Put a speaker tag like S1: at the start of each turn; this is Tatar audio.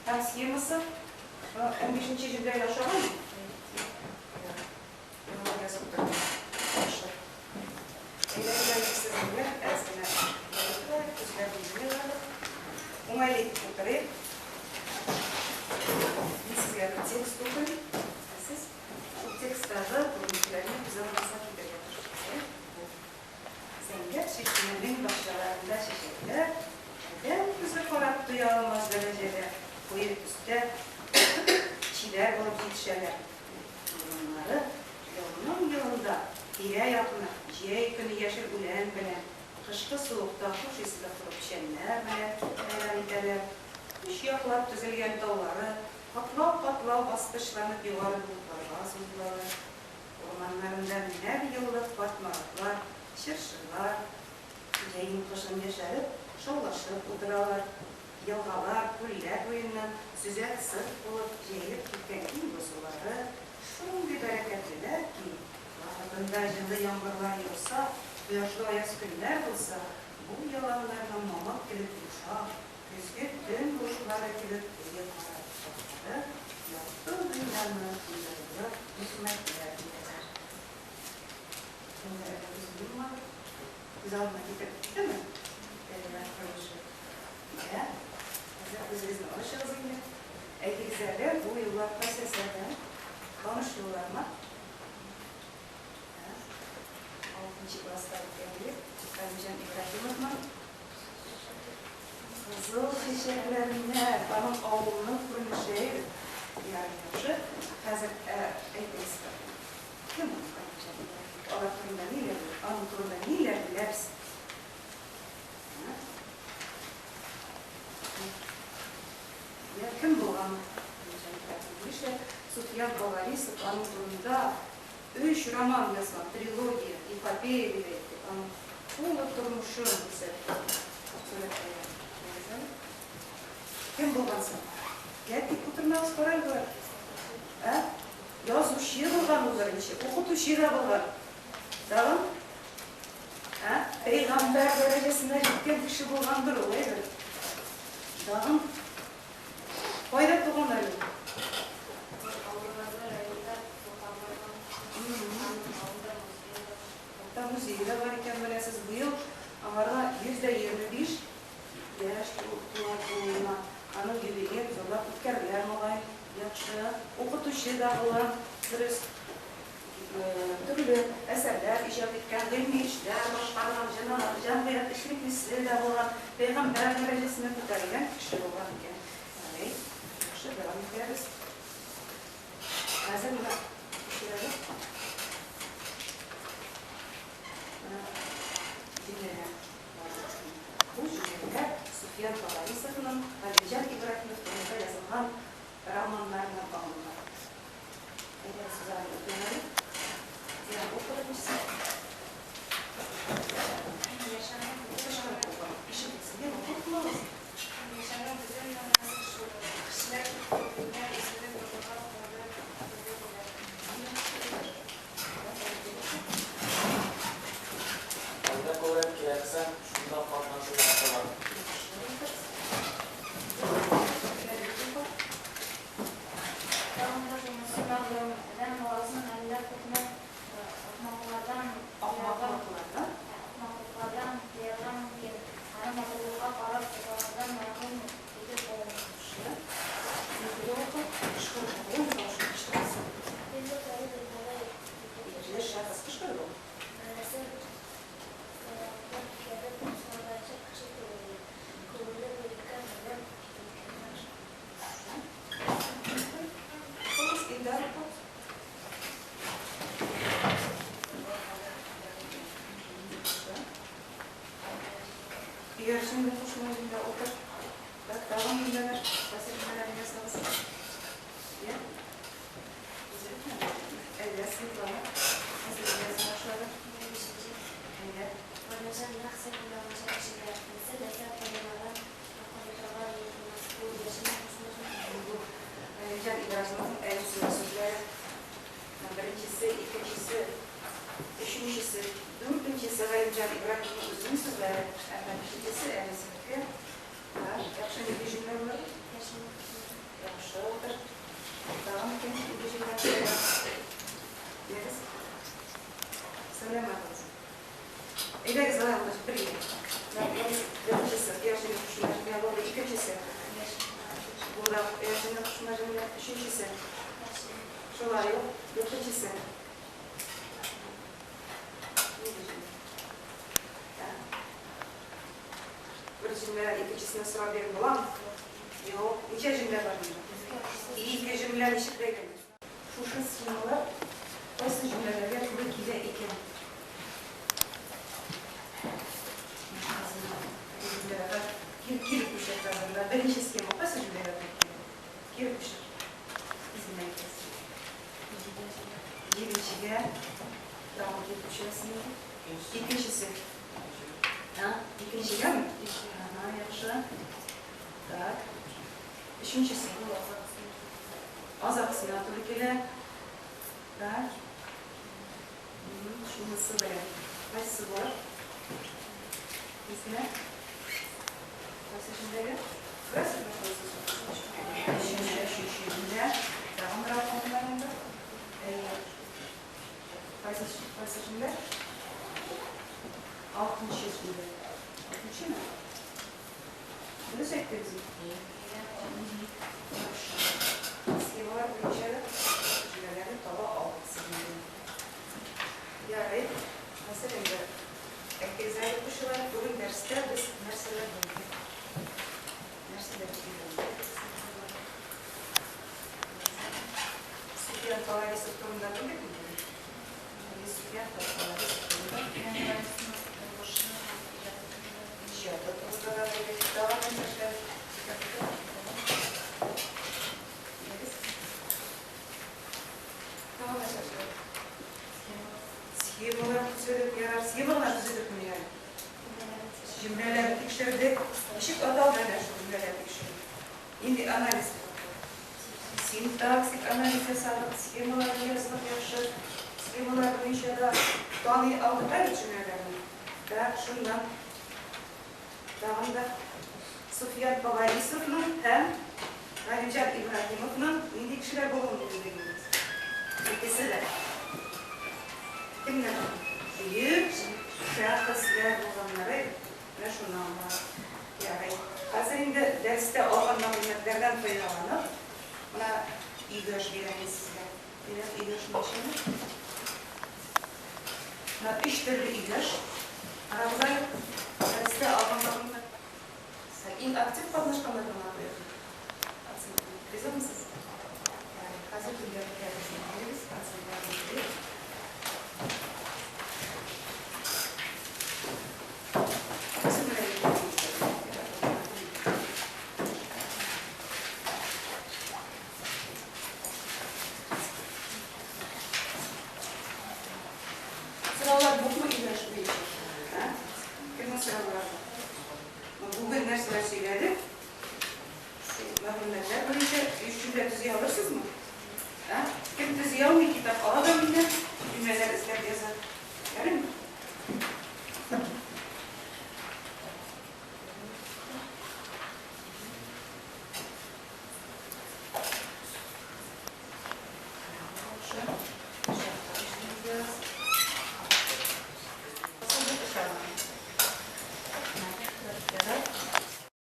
S1: Һәм схемасы 15 нче җөмләгә охшаган. Уңайлы итеп утырыйк. Мин сезгә бер текст укыйм. Ә сез шул тексттагы күренешләрне күз алдыгызга китерергә тырышыгыз. Зәңгәр чишмәнең бакчаларында чәчәкләр адәм күзе карап туя алмас дәрәҗәдә куе төстә чибәр булып җитешәләр. Урманнары елның-елында тирә-якны җәй көне яшел үлән белән, кышкы суыкта хуш исле коры печәннәр белән хәйран итәләр. Өч яклап төзелгән таулары катлау-катлау баскычланып югары болытларга сузылалар. Урманнарында меңәр еллык карт наратлар, чыршылар, җәен-кышын яшәреп, шаулашып утыралар. Елгалар, күлләр буеннан сөзәк сырт булып җәелеп киткән киң басулары шундый бәрәкәтлеләр ки, вакытында җылы яңгырлар яуса, кояшлы аяз көннәр булса, бу яланнарның мамык кебек йомшак, көзге төн болытлары кебек куе кара туфраклары якты дөньяны туйдырырлык нигъмәтләр бирәләр. Кемдер әле күзен йоммады? Күз алдына китереп киттеме? Тәбигать күренеше. Ә? Хәзер күзегезне ачыгыз инде. Әйтегез әле, бу юллар кайсы әсәрдән? Таныш юллармы? Ә? Алтынчы класста үткән идек. Галимҗан Ибраһимовның Кызыл чәчәкләренә, аның авылының күренеше. Ярый, яхшы. Хәзер әйтегез, кем ул Галимҗан Ибраһимов? Алар турында ниләр, аның турында ниләр беләбез? Йә, кем булган Нишләп Суфиян Поварисов аның турында өч роман язган, трилогия, эпопея дип әйтте, аның тулы тормышын күрсәткән, сурәтләгән. Кем булган соң? Йә, тик утырмагыз, карагыз болай. Ә? Язучы булган ул беренче, укытучы да булган. Тагын? Ә? Пәйгамбәр дәрәҗәсенә җиткән кеше булгандыр ул, әйбер. Тагын кайда туган әле ул?
S2: Авыргазы районында туган булган. Аның авылда музее бар.
S1: Хәтта музее да бар икән, беләсез. Быел аңарга 125 яшь тула тулуына. Аның юбилеен зурлап үткәрделәр, мөгаен. Яхшы. Укытучы да була, дөрес. Төрле әсәрләр иҗат иткән, гыйльми эшләр башкарган, җәмгыять эшлеклесе дә булган, пәйгамбәр дәрәҗәсенә күтәрелгән кеше булган икән. Ярый, яхшы, дәвам итәбез. Хәзер менә төшерәбез. Менә җөмләләр. Бу җөмләләр Суфиян Фаварисовның Галимҗан Ибраһимов турында язылган романнарыннан алынган. Әйдә, Сузанна, укыйм әле. Дина, укы беренчесен.
S2: Яшәүнең бөтен
S1: Кычкырып
S2: мәгънәсе.
S1: укы. Ишетелсен. Юк, куркмагыз.
S2: Яшәүнең бөтен мәгънәсе шул. Кешеләр кебек дөнья үзенең.
S1: Шунда иярченле кушма җөмлә. Өченчесе. Шулай ук. Дүртенчесе. Нинди җөмлә? Так. Бер җөмлә икенчесенә сорау биреп буламы? Юк. Ничә җөмлә бар монда? Ике җөмлә ничек бәйләнә? Шушы схемалар кайсы җөмләләргә туры килә икән? Кире күчер хәзер. Менә беренче схема кайсы җөмләгә туры килә? Кире күчер. Үзеңә әйтәсең. Җиденчегә тагын кире күчерәсең инде. Икенчесе. А, икенчегәме? Ага, яхшы. Так. Өченчесе. Азаксына туры килә. Так. Шунысы белән. Кайсысы булыр? Исенә? Кайсы җөмләгә? Күрәсезме шунысы? Өченче, өченче җөмлә. Тагын бер алкам бар монда. Әйе. Кайсы, кайсы җөмлә? Алтынчы җөмлә. Алтынчымы? Дөрес әйттегезме? Яхшы. Схемалар буенча да җөмләләрне таба алдык инде. Ярый. Хәзер инде әйтегез әле, укучылар, бүген дәрестә без нәрсәләр белдек? Нәрсәләр өйрәндек? Суфиян Поварисов турында белдекме бүген? Әйе, Суфиян Поварисов турында. Иҗаты турында да белдек. Тагын нәрсәләр? Әйдәгез. Тагын нәрсәләр? Схемалар төзедек, ярар. Схемалар төзедекме әле? Җөмләләрне тикшердек. Ничек аталды әнә шул җөмләләр тикшерү? Нинди анализ? Синтаксик анализ ясадык, схемаларны яздык яхшы. Схемалар буенча да таный алдык әле җөмләләрне. Так, шуннан тагын да Суфиян Поварисовның һәм Галимҗан Ибраһимовның нинди кешеләр булуын белдек инде. Икесе дә. Кемнәр? Бөек шәхесләр булганнары менә шуны аңлат. Ярый. Хәзер инде дәрестә алган мәгълүматлардан файдаланып, менә өйгә эш бирәм мин сезгә. Димәк, өйгә эш ничәме? Менә өч төрле өйгә эш. Карагыз әле, дәрестә алган мәгълүмат. Иң актив катнашканнар гына куйыйк. Оценка. Ризамы сез? Ярый. Хәзер түгәрәкләрегезне бирегез, оценкаларны бирик.